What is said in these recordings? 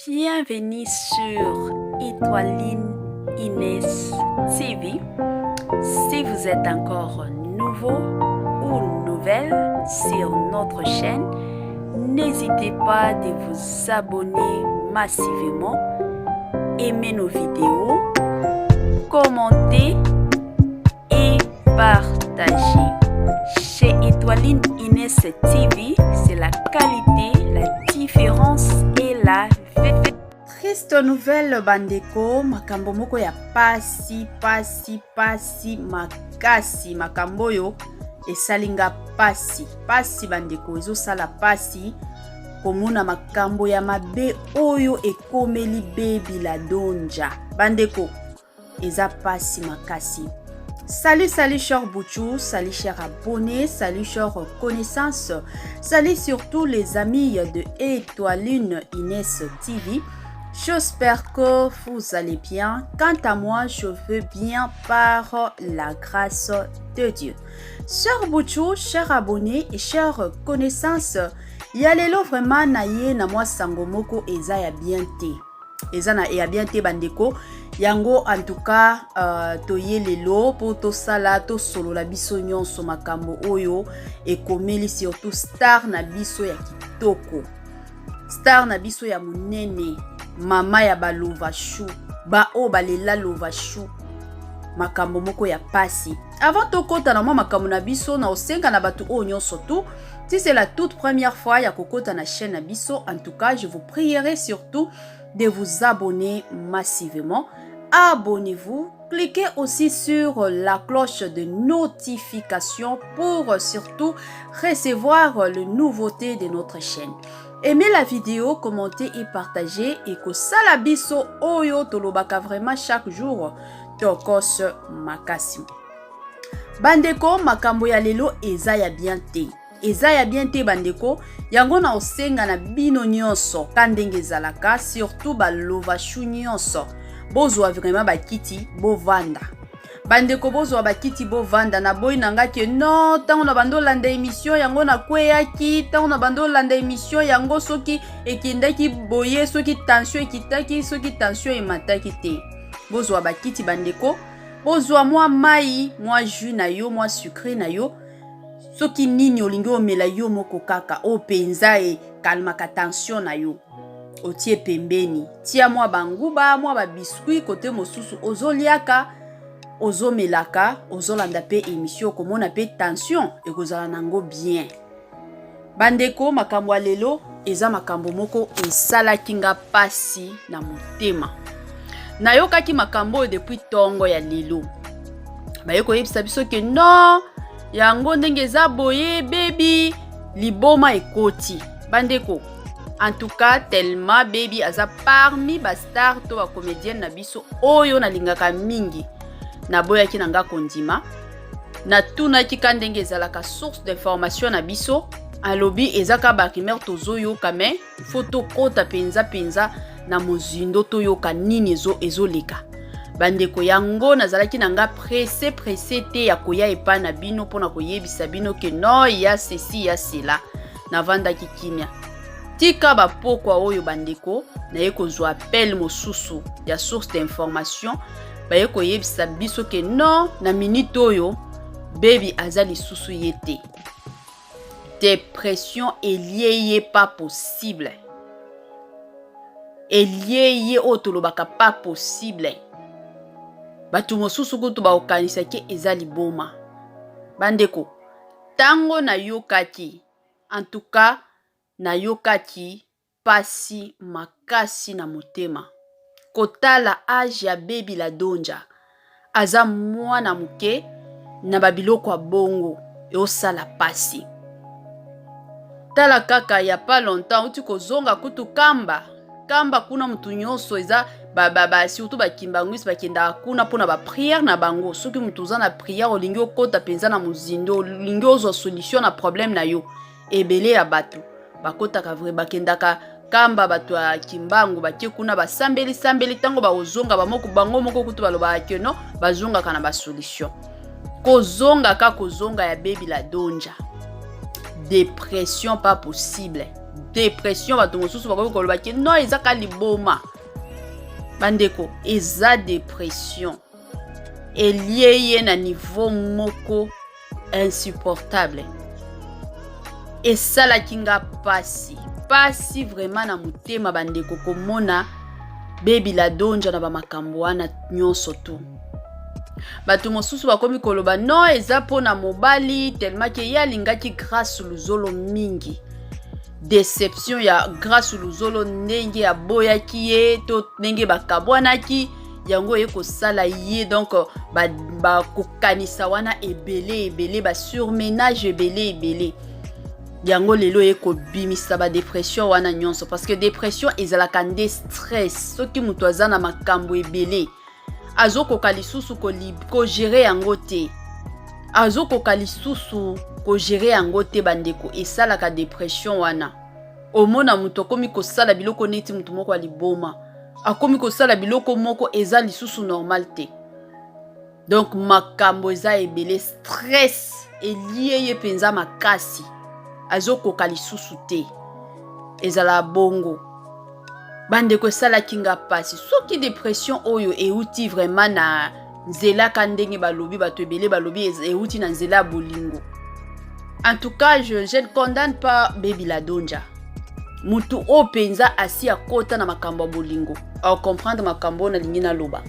Bienvenue sur Étoiline Inès TV. Si vous êtes encore nouveau ou nouvelle sur notre chaîne, n'hésitez pas de vous abonner massivement, aimer nos vidéos, commenter et partager. Chez Étoiline Inès TV, c'est la qualité, la différence et la Triste nouvelle bandeko, makambo moko ya pasi pasi pasi makasi, makambo oyo esali nga pasi pasi bandeko, ezosala pasi komona makambo ya mabe oyo ekomeli Baby la Dondja bandeko. Eza pasi makasi. Salut, salut, cher Bouchou, salut, cher abonné, salut, cher connaissance, salut surtout les amis de Étoiline Inès TV. J'espère que vous allez bien. Quant à moi, je veux bien par la grâce de Dieu. Cher Bouchou, cher abonné et cher connaissance, ya lelo vraiment na ye na mwa sango moko eza ya bien te. Eza na ya bien te bandeko. Yango en tout cas toye lelo mpo tosala tosolola biso nyonso makambo oyo ekomeli surtout star na biso ya kitoko, star na biso ya monene, mama ya balova chou, baoyo balela lova chou, makambo moko ya pasi. Avant tokɔta na mwa makambo na biso, na osenga na bato oyo nyonso tu, si c'est la toute première fois ya kokɔta na chaîne na biso, en tout cas je vous prierai surtout de vous abonner massivement. Abonnez-vous, cliquez aussi sur la cloche de notification pour surtout recevoir les nouveautés de notre chaîne. Aimez la vidéo, commentez et partagez et kosala biso oyo tolobaka vraiment chaque jour tokos makasi. Bandeko, makambo ya lelo eza ya bien te. Eza ya bien te bandeko, yango na osenga na bino nyonso ka ndenge ezalaka, surtout balova chou nyonso, bozwa vraiment bakiti bovanda. Bandeko, bozwa bakiti bovanda. Naboyi na nga ke non, ntango na bando olanda émission yango nakweyaki, ntango na bando olanda émission yango soki ekendaki boye, soki tension ekitaki, soki tension emataki te. Bozwa bakiti bandeko, bozwa mwa mai, mwa jus na yo, mwa sucré na yo, soki nini olingi omela yo moko kaka oyo mpenza ekalmaka tension na yo, otie pembeni, tia mwa banguba, mwa babiscuit kote mosusu, ozoliaka, ozomelaka, ozolanda mpe émission, okomona mpe tension ekozala nango bien. Bandeko, makambo ya lelo eza makambo moko esalaki nga pasi na motema. Nayokaki makambo oyo depuis ntongo ya lelo, baye koyebisa biso ke non, yango ndenge eza boye, Baby liboma ekoti. Bandeko, en tout cas tellement Baby aza parmi bastar to bacomédienne na biso oyo nalingaka mingi, naboyaki na nga kondima. Natunaki ka ndenge ezalaka source d'information na biso, alobi eza ka barumeur tozoyoka, mais faut tokɔta mpenza mpenza na mozindo, toyoka nini ezoleka. Bandeko, yango nazalaki na nga pressé pressé te ya koya epai na bino mpona koyebisa bino ke non, ya ceci, ya cela. Navandaki kimia tika bapokwa oyo. Bandeko, naye kozwa appel mosusu ya source d'information, baye koyebisa biso ke non, na minute oyo Baby aza lisusu ye te, dépression elie ye pas possible, elie ye oyo tolobaka pas possible. Bato mosusu kutu bakokanisaki eza liboma. Bandeko, ntango nayokaki, en tout cas nayokaki pasi makasi na motema kotala âge ya Baby la Dondja, aza mwana moke na babiloko ya bongo, eosala pasi. Tala kaka ya pas longtemps uti kozonga kutu kamba kamba kuna, motu nyonso eza ba, ba, ba, surtout bakimbangwisi bakendaka kuna mpona baprière na bango. Soki motu oza na prière, olingi okɔta mpenza na mozindo, olingi ozwa solution na problème na yo, ebele ya bato bakɔtaka vrai, bakendaka kamba. Bato ya Kimbangu bakie kuna, basambeli sambeli, ntango bakozonga bamoko bango moko kutu balobaka ke non, bazongaka na basolution. Kozonga ka kozonga ya Baby la Dondja, dépression pas possible. Depression, bato mosusu bakoki koloba ke non, eza ka liboma. Bandeko, eza depression elie ye na niveau moko insupportable. Esalaki nga pasi pasi vraiment na motema, bandeko, komona Baby La Dondja na bamakambo wana nyonso tu. Bato mosusu bakomi koloba non, eza mpona mobali, tellement ke ye alingaki Grace Luzolo mingi. Déception ya Grace Luzolo, ndenge aboyaki ye to ndenge bakabwanaki, yango eye kosala ye. Donc bakokanisa ba wana ebele ebele, basurmenage ebele ebele, yango lelo eye kobimisa badepression wana nyonso, parce que dépression ezalaka nde stress. Soki moto aza na makambo ebele, azokoka lisusu kogérer yango te, azokoka lisusu kogérer yango te, bandeko, esalaka dépression wana. Omona moto akomi kosala biloko neti moto moko ya liboma, akomi kosala biloko moko eza lisusu normal te. Donc makambo eza ebele, stress elie ye mpenza makasi, azokoka lisusu te. Ezala bongo, bandeko, esalaki nga mpasi. Soki dépression oyo euti vraiment na nzela ka ndenge balobi, bato ebele balobi euti na nzela ya bolingo, en tout cas je ne condamne pas Baby La Dondja. Mutu oyo mpenza asi akota na makambo ya bolingo acomprendre makambo oyo nalingi naloba.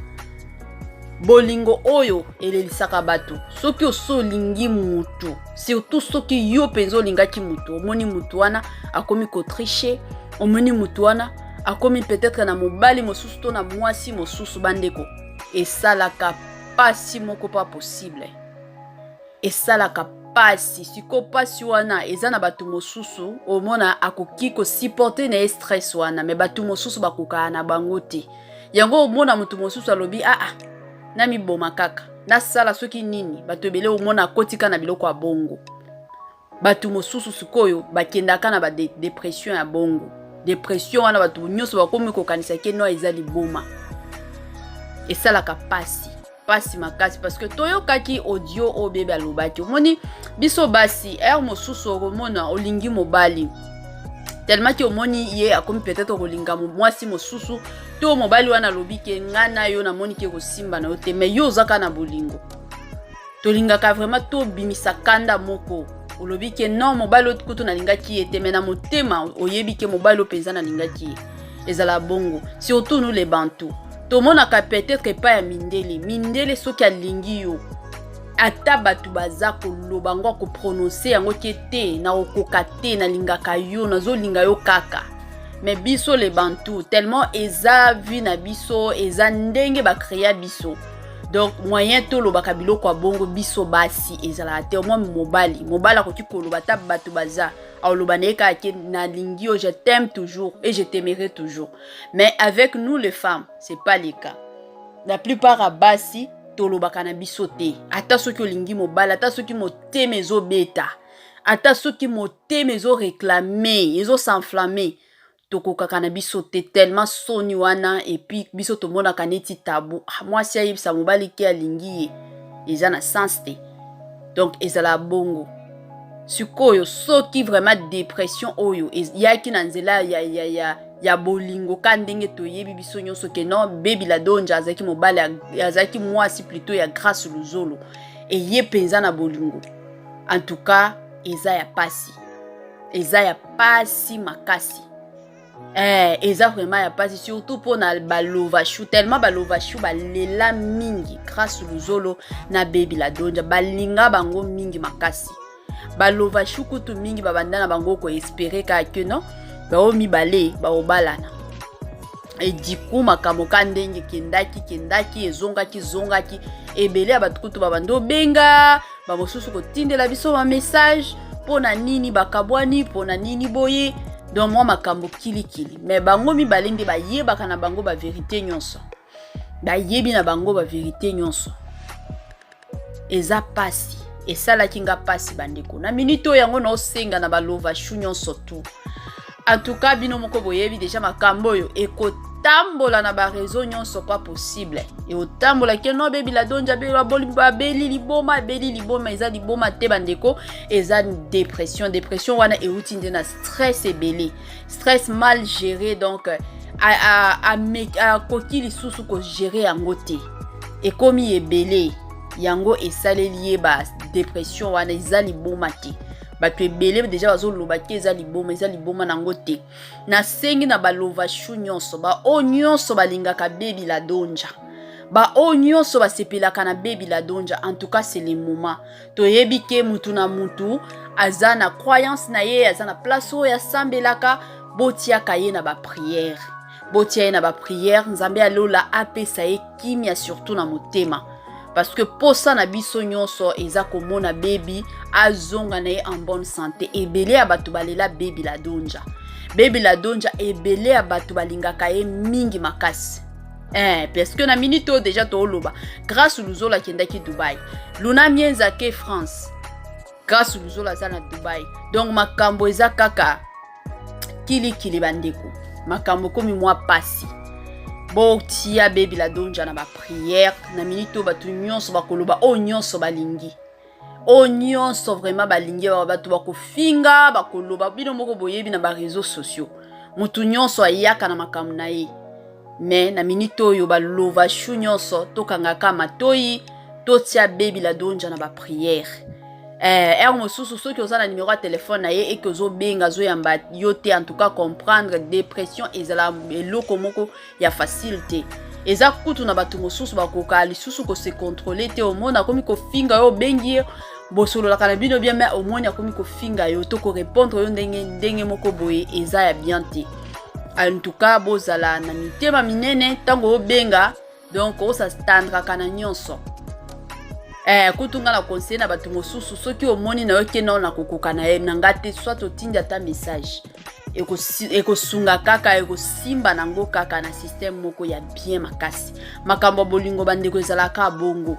Bolingo oyo elelisaka bato. Soki oso olingi mutu, surtout soki yo mpenza olingaki mutu, omoni mutu wana akomi kotricher, omoni mutu wana akomi peut-être na mobali mosusu to na mwasi mosusu, bandeko, esalaka pasi moko pas possible, esalaka pasi. Sikoyo pasi wana eza na bato mosusu, omona akoki kosupporter na ye stress wana, mais bato mosusu bakokaka na bango te. Yango omona moto mosusu alobi: "Aa, ah, namiboma kaka, nasala soki nini." Bato ebele omona akotika na biloko ya bongo. Bato mosusu sikoyo bakendaka na badepression ya bongo. Depression wana, bato nyonso bakomi kokanisa ke non, eza liboma. Esalaka pasi, pasi makasi, parce que toyokaki audio oyo Bebe alobaki. Omoni biso basi, heure mosusu okomona olingi mobali tellement ke omoni ye akomi peut-être kolinga mwasi mosusu, to mobali wana alobi ke nga na yo namoni ke kosimba na yo te, mais yo oza kaka na bolingo. Tolingaka vraiment tobimisa kanda moko, olobi ke non, mobali oyo kutu nalingaki ye te, mais na motema oyebi ke mobali oyo mpenza nalingaki ye. Ezala bongo, surtout nous les Bantu. Tomonaka peut-être epai ya mindele. Mindele soki alingi yo, ata bato baza koloba yango, akoprononcer yango ke te, nakokoka te, nalingaka yo, nazolinga yo kaka. Mais biso le Bantu, tellement eza vie na biso, eza ndenge bacréa biso, donc moyen tolobaka biloko ya bongo, biso basi, ezalaka te. Omwa mobali akoki koloba, ata bato baza, aloba na ye kaka ke nalingi yo, je t'aime toujours et je t'aimerai toujours. Mais avec nous les femmes, c'est pas le cas. La plupart ya basi tolobaka na biso te. Ata soki olingi mobali, ata soki motema ezobeta, ata soki motema ezoréclamer, ezos'enflammer, tokokaka na biso te, tellement soni wana. Et puis biso tomonaka neti tabou. Ah, mwasi ayebisa mobali ke alingi ye, eza na sens te. Donc ezala bongo. Sikoyo soki vraiment dépression oyo eyaki na nzela ya bolingo ka ndenge toyebi biso nyonso ke non, Baby La Dondja azalaki mobali, azalaki mwasi plutôt ya Grâce Luzolo, eye mpenza na bolingo, en tout cas eza ya pasi, eza ya pasi makasi. Eza vraiment ya pasi, surtout mpona balovashu, tellement balovashu balela mingi Grâce Luzolo na Baby La Dondja. Balinga bango mingi makasi. Balovashu kutu mingi babanda na bango koespérer kaka ke non, bao mibale baobalana. Ediku makambo ka ndenge kendaki kendaki, ezongaki zongaki. Ebele ya bato kutu babanda obenga, bamosusu kotindela biso bamessage: mpo na nini bakabwani? Mpo na nini boye? Donc mwa makambo kilikili. Mais bango mibale nde bayebaka na bango bavérité nyonso, bayebi na bango bavérité nyonso. Eza pasi, esalaki nga pasi, bandeko. Na minute oyo yango naosenga na balovashu nyonso tu, en tout cas bino moko boyebi déjà makambo oyo. Ekotambola na bareseau nyonso pas possible. Ekotambola ke no Baby la Dondja abeli liboma, abeli liboma. Eza liboma te bandeko, eza dépression. Dépression wana euti nde na stress ebele, stress mal géré. Donc akoki lisusu kogérer yango te, ekomi ebele, yango esaleli ye ba dépression wana. Eza liboma te. Bato ebele déjà bazoloba ke eza liboma, eza liboma nango te. Nasengi na balovashu nyonso, baoyo nyonso balingaka Baby la Dondja, baoyo nyonso basepelaka na Baby la Dondja, en tout cas c'est le moment. Toyebi ke mutu na mutu aza na croyance na ye, aza na place oyo asambelaka. Botiaka ye na baprière, botia ye na baprière. Nzambe alola apesa ye kimia, surtout na motema, parce que posa na biso nyonso eza komona Baby azonga na ye en bonne santé. Ebele ya bato balela Baby la Dondja. Baby la Dondja, ebele ya bato balingaka ye mingi makasi, parce que na minute oyo déjà tooloba, Grâce Luzolo akendaki Dubai, Luna Mienza ake France, Grâce Luzolo aza na Dubai. Donc makambo eza kaka kilikili bandeko, makambo ekomi mwa pasi. Botia Baby la Dondja na baprière. Na minute oyo bato nyonso bakoloba oyo nyonso balingi, oyo nyonso vraiment balingi. Bato bakofinga, bakoloba, bino moko boyebi na baréseaux sociaux, motu nyonso ayaka na makambo na ye. Mais na minute oyo, balovashu nyonso, tokangaka matoi, totia Baby la Dondja na baprière. Heure mosusu soki oza na numero ya telefone na ye eke ozobenga, azoyamba yo te, en tout cas comprendre, dépression ezala eloko moko ya facile te. Eza kutu na bato mosusu bakoka lisusu kose contrôler te. Omoni akomi kofinga yo, obengi ye, bosololaka na bino bien, mais omoni akomi kofinga yo to korépondre yo ndenge ndenge moko boye, eza ya bien te. En tout cas bozala na mitema minene ntango obenga, donc osatandraka na nyonso. Kutu nga na conseiller na bato mosusu, soki omoni na yo ke nao nakokoka na ye na nga te, soit otindi ata message, ekosunga kaka, ekosimba nango kaka na système moko ya bien makasi. Makambo ya bolingo bandeko ezalaka bongo,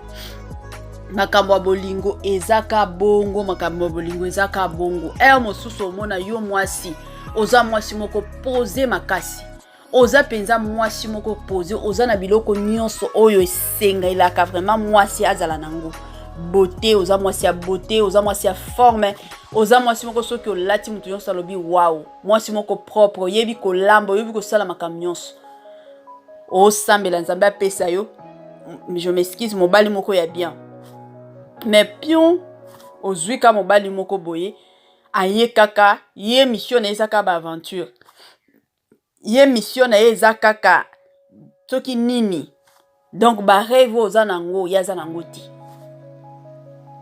makambo ya bolingo ezaka bongo, makambo ya bolingo ezaka bongo. Heure mosusu omona yo mwasi, oza mwasi moko posé makasi, oza mpenza mwasi moko posé, oza na biloko nyonso oyo esengelaka vraiment mwasi azala nango, beauté, oza mwasi ya beauté, oza mwasi ya forme, oza mwasi moko soki olati, moto nyonso alobi wow, mwasi moko propre, oyebi kolamba, oyebi kosala makambo nyonso. Osambela Nzambe apesa yo, je m'excuse, mobali moko ya bien. Mais pion ozwi ka mobali moko boye, aye kaka ye, mission na ye eza kaka baaventure, ye mission na ye eza kaka soki nini. Donc barêve oyo oza nango, ye aza nango te.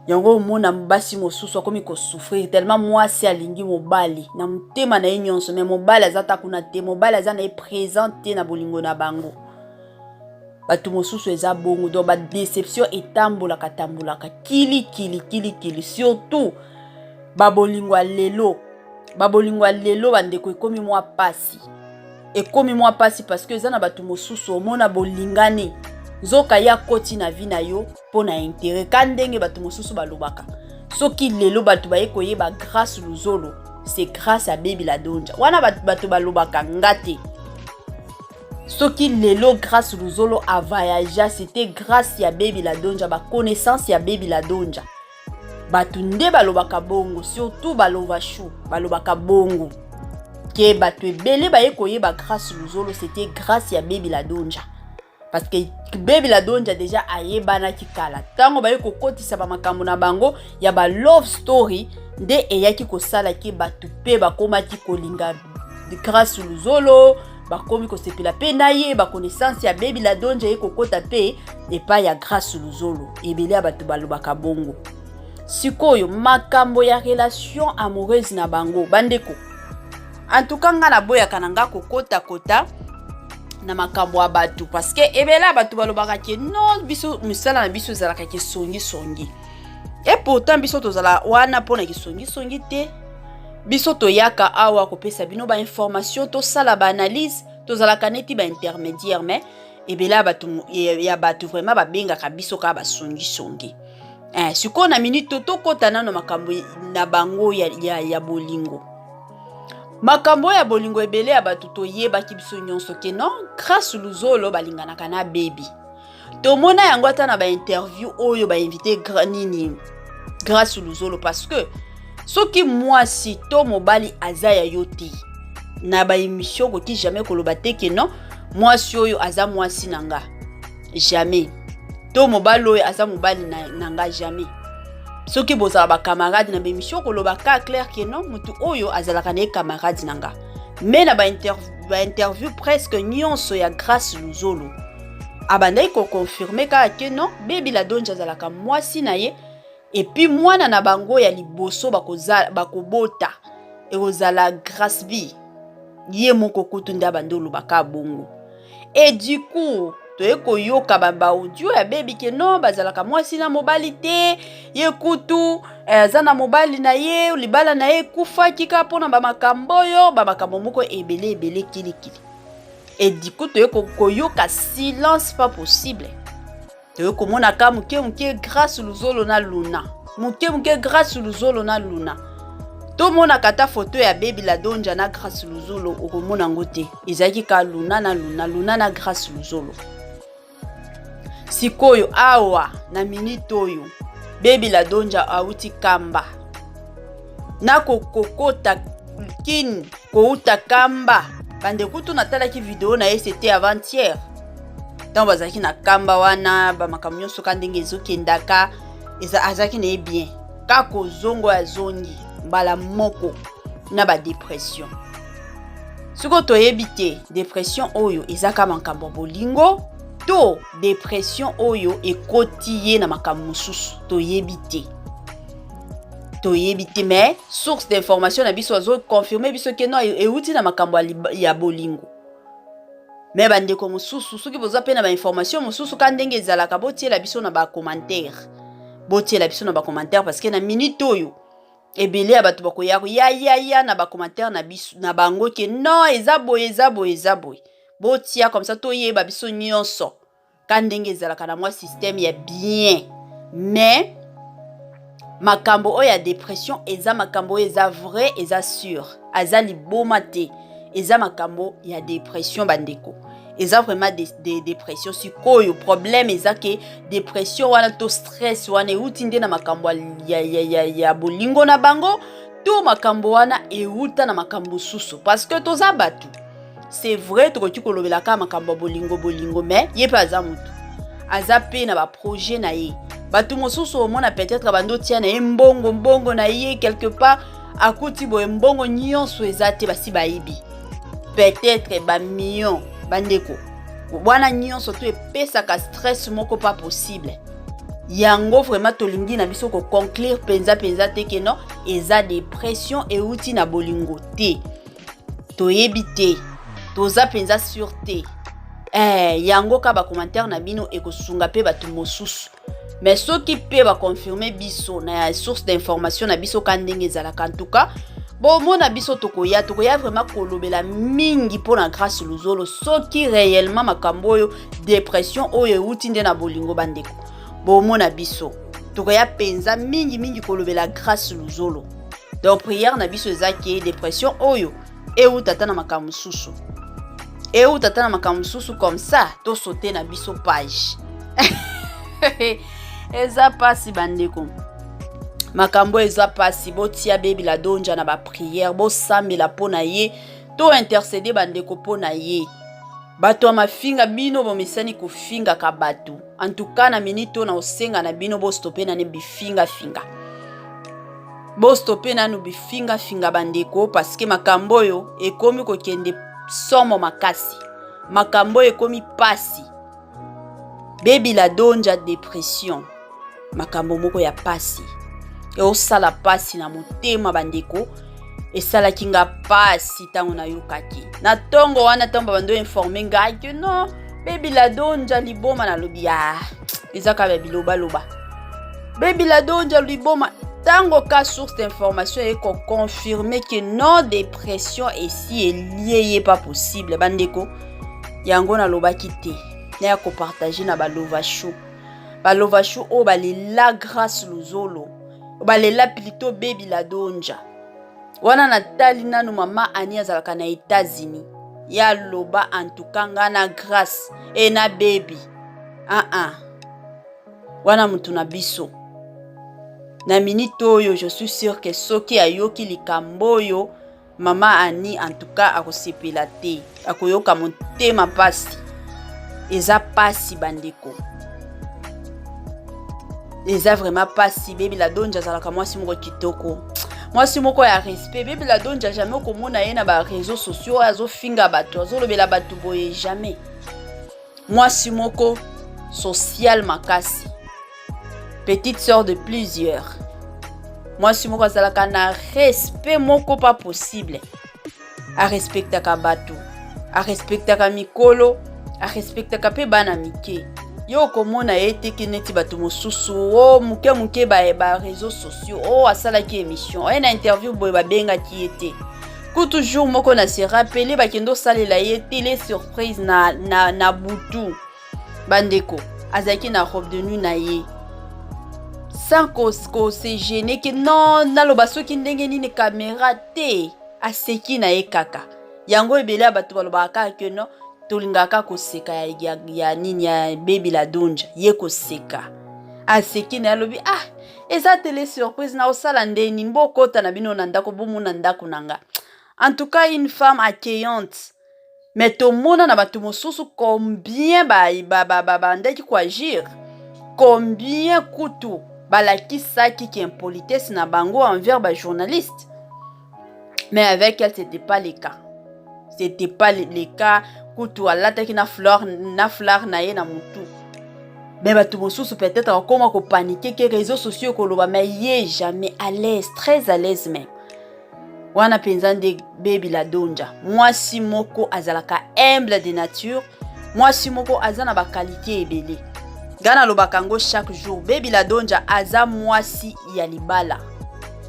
Yango omona basi mosusu akomi kosouffrir tellement mwasi alingi mobali na motema na ye nyonso, mais mobali aza ta kuna te, mobali aza na ye présent te na bolingo na bango. Bato mosusu eza bongo. Donc badéception etambolaka tambolaka kilikili kilikili, surtout babolingo ya lelo. Babolingo ya lelo bandeko, ekomi mwa pasi, ekomi mwa pasi, parce que eza na bato mosusu omona bolingani, nzoka ye akoti na vie na yo mpo na intérêt. Ka ndenge bato mosusu balobaka, soki lelo bato baye koyeba Grâce Luzolo, c'est grâce à Baby la Dondja. Wana bato balobaka, nga te. Soki lelo Grâce Luzolo avoyagea, c'était grâce ya Baby la Dondja, baconnaissance ya Baby la Dondja. Bato nde balobaka bongo, surtout balovashu balobaka bongo ke bato ebele baye koyeba Grâce Luzolo, c'était grâce ya Baby la Dondja, parce que Baby la Dondja déjà ayebanaki kala. Ntango baye kokotisa bamakambo na bango ya ba love story, nde eyaki kosalaki bato mpe bakomaki kolinga Grâce Luzolo, bakomi kosepela mpe na ye. Baconnaissance ya Baby la Dondja ye kokota mpe epai ya Grâce Luzolo. Ebele ya bato balobaka bongo. Sikoyo makambo ya relation amoureuse na bango bandeko, en tout cas nga naboyaka na nga kokotakota na makambo ya bato, parce que ebele ya bato balobaka ke non, biso mosala na biso ezalaka kisongisongi. Et pourtant biso tozala wana mpona kisongisongi te. Biso toyaka awa kopesa bino bainformation, tosala baanalyse, tozalaka neti baintermédiaire. Mais ebele ya bato vraiment babengaka biso kaka basongisongi. Sikoyo na minute tokɔta nano makambo na bango ya bolingo. Makambo oyo ya bolingo ebele ya bato toyebaki biso nyonso ke non, Grace Luzolo balinganaka na Baby. Tomona yango ata na ba interview oyo ba invité nini Grace Luzolo, parce que soki mwasi to mobali aza ya yo te na ba émission, okoki jamais koloba te ke non, mwasi oyo aza mwasi na nga, jamais, to mobali oyo aza mobali na nga, jamais. Soki bozala bacamarade na baémission, koloba ka clair ke non, motu oyo azalaka na ye camarade na nga. Mais na bainterview ba presque nyonso ya Grace Luzolo, abandaki koconfirmer kaka ke non, Baby Ladonja azalaka mwasi na ye, et puis mwana na bango ya liboso bakobota ekozala Grace B. Ye moko kutu nde abandi olobaka bongo. Et du coup toye koyoka baaudio ya Baby ke non, bazalaka mwasi na mobali te, ye kutu aza na mobali na ye, libala na ye ekufaki kaka mpona bamakambo oyo, bamakambo moko ebele ebele, kilikili. Et du coup toye koyoka silence pas possible. Toye komona ka moke moke Grâce Luzolo na Luna, moke moke Grâce Luzolo na Luna. Tomonaka ata foto ya Baby Ladonja na Grâce Luzolo, okomona yango te. Ezalaki ka Luna na Luna, Luna na Grâce Luzolo. Sikoyo awa na minute oyo, Baby Ladonja awuti Kamba na kokokota Kini, kouta Kamba. Bandeko, kutu natalaki video na ye, c'était avant-hier, ntango bazalaki na Kamba wana, bamakambo nyonso ka ndenge ezokendaka, azalaki na ye bien. Kaka kozongo, azongi mbala moko na badépression. Sikoyo toyebi te dépression oyo eza ka makambo ya bolingo to dépression oyo ekoti ye na makambo mosusu. Toyebi te, toyebi te. Mais source d'information na biso azoconfirmer biso ke non, euti na makambo ya bolingo. Mais bandeko mosusu, soki boza mpe na bainformation mosusu, ka ndenge ezalaka, botiela biso na bacommentaire, botiela biso na bacommentaire, parce que na minute oyo ebele ya bato bakoya ya na bacommentaire na biso na bango ke non, eza boye, eza boye, eza boye. Botia comme ça toyeba biso nyonso ka ndenge ezalaka na mwa système ya bien. Mais makambo oyo ya dépression eza makambo oyo eza vrai, eza sûr, aza liboma te, eza makambo ya dépression. Bandeko, eza vraiment de dépression. Sikoyo problème eza ke dépression wana to stress wana euti nde na makambo ya bolingo na bango to makambo wana euta na makambo mosusu? Parce que toza bato, c'est vrai, tokoki kolobela kaka makambo ya bolingo bolingo, mais ye mpe aza motu, aza mpe na baprojet na ye. Bato mosusu omona peut-être bando tia na ye mbongo, mbongo na ye quelque part akuti boye, mbongo nyonso eza te, basi bayibi peut-être bamillion. Bandeko, wana nyonso to epesaka stress moko pas possible. Yango vraiment tolingi na biso koconclure mpenza mpenza te ke non, eza dépression euti na bolingo te. Toyebi te, toza mpenza sûr te. Yango ka bacommentaire na bino ekosunga mpe bato mosusu. Mais soki mpe baconfirmer biso na source d'information na biso, ka ndenge ezalaka, en tout cas bomona biso tokoya, tokoya vraiment kolobela mingi mpona Grâce Luzolo. Soki réellement makambo oyo, dépression oyo euti nde na bolingo, bandeko, bomona biso tokoya mpenza mingimingi kolobela Grâce Luzolo. Donc prière na biso eza ke dépression oyo euta ata na makambo mosusu, euta ata na makambo mosusu, comme ça tosaute na biso page. Eza mpasi, bandeko, makambo eza mpasi. Botia Baby Ladonja na baprière, bosambela mpo na ye, to intercéder, bandeko, mpo na ye. Bato ya mafinga, bino bomesani kofingaka bato. Antuka na minute oyo na osenga na bino, bostopper nanu bifingafinga, bostopper nanu bifingafinga, bandeko, parce que makambo oyo ekomi kokende somo makasi, makambo oyo ekomi pasi. Baby Ladonja, dépression, makambo moko ya pasi, eosala pasi na motema. Bandeko, esalaki nga pasi ntango nayokaki na ntongo wana, ntango babando informer ngai ke non, Baby Ladonja liboma. Nalobi ya eza kaka bilobaloba, Baby Ladonja liboma. Ntango ka source d'information ekoconfirmer ke non, dépression esi elie ye, pas possible, bandeko. Yango nalobaki te naya kopartager na balovashu, balovashu oyo balela Grâce Luzolo, balela plutôt Baby Ladonja. Wana natali nanu mama Annie azalaka na Etats-Unis. Ye aloba en tout cas nga na Grace e na Baby. Ah ah. Wana mutu na biso. Na minute oyo je suis sûr que soki ayoki likambo oyo Mama Annie en tout cas akosepela te, akoyoka motema pasi. Eza pasi bandeko. Eza vraiment pasi. Baby la Donja azalaka mwasi moko kitoko. Mwasi moko ya respect. Baby la Donja jamais okomona ye na ba réseaux sociaux azofinga bato, azolobela bato boye jamais. Mwasi moko social makasi. Petite sœur de plusieurs. Mwasi moko azalaka na respect moko pas possible. Arespectaka bato, arespectaka mikolo, arespectaka pe bana mike. Yo okomona ye te ke neti bato mosusu o oh, moke moke ba, ba réseaux sociaux o oh, asalaki émission oye na interview boye babengaki ye te. Kutu jour moko na se rappeler bakende osalela ye tele surprise na, na, na butu. Bandeko azalaki na robe de nuit na ye sans ko, ko se gêner ke non naloba soki ndenge nini kamera te, aseki na ye kaka. Yango ebele ya bato balobaka kaka ke non tolingaka koseka ya, ya, ya nini ya Baby la Donja, ye koseka aseki na ye alobi ah eza tele surprise na osala nde nini, bokota na bino na ndako bomona ndako na nga. En tout cas une femme accueillante. Mais tomona na bato mosusu combien bandaki ba, ba, ba, ba, koagir, combien kutu balakisaki ki impolitesse na bango envers ba journaliste. Mais avec elle c'était pas le cas. C'était pas le cas. Kutu alataki na fleur na fleur na ye na mutu. Mais bato mosusu peut-être akoma kopanike ke réseaux sociaux koloba, mais ye jamais à l'aise, très à l'aise même. Wana mpenza nde Baby la Donja, mwasi moko azalaka humble de nature, mwasi moko aza na bakalite ebele. Nga nalobaka yango chaque jour, Baby la Donja aza mwasi ya libala,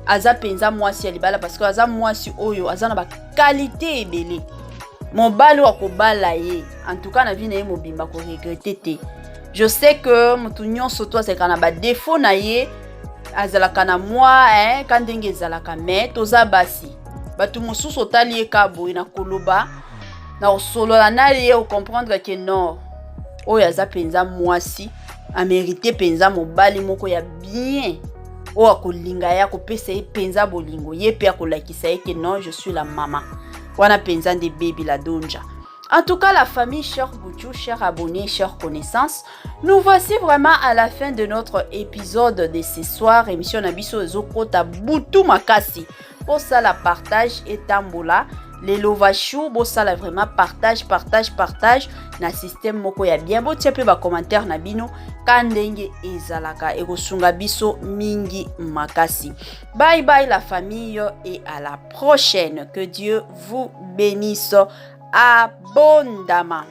aza mpenza mwasi ya libala parce que aza mwasi oyo aza na bakalite ebele. Mobali oyo akobala ye en tout cas na vie na ye mobimba koregrete te. Je sais que motu nyonso to azalaka na badefo na ye, azalaka na mwa eh, ka ndenge ezalaka, mais toza basi. Bato mosusu otali ye ka boye na koloba na kosolola na ye, ocomprendre ke non, oyo aza mpenza mwasi amérite mpenza mobali moko ya bien oyo akolinga ye, akopesa ye mpenza bolingo, ye mpe akolakisa ye ke non, je suis la mama. Wana mpenza nde Baby la Donja. En tout cas, la famille, cher Bouchou, chers abonnés, chères connaissances, nous voici vraiment à la fin de notre épisode de ce soir. Émission na biso ezokota butu makasi. Bosala partage et tambola. Les lovachou, bosala vraiment partage, partage, partage na système moko ya bien. Botia pe ba commentaire na bino ka ndenge ezalaka ekosunga biso mingi makasi. Bye bye la famille et à la prochaine. Que Dieu vous bénisse abondamment.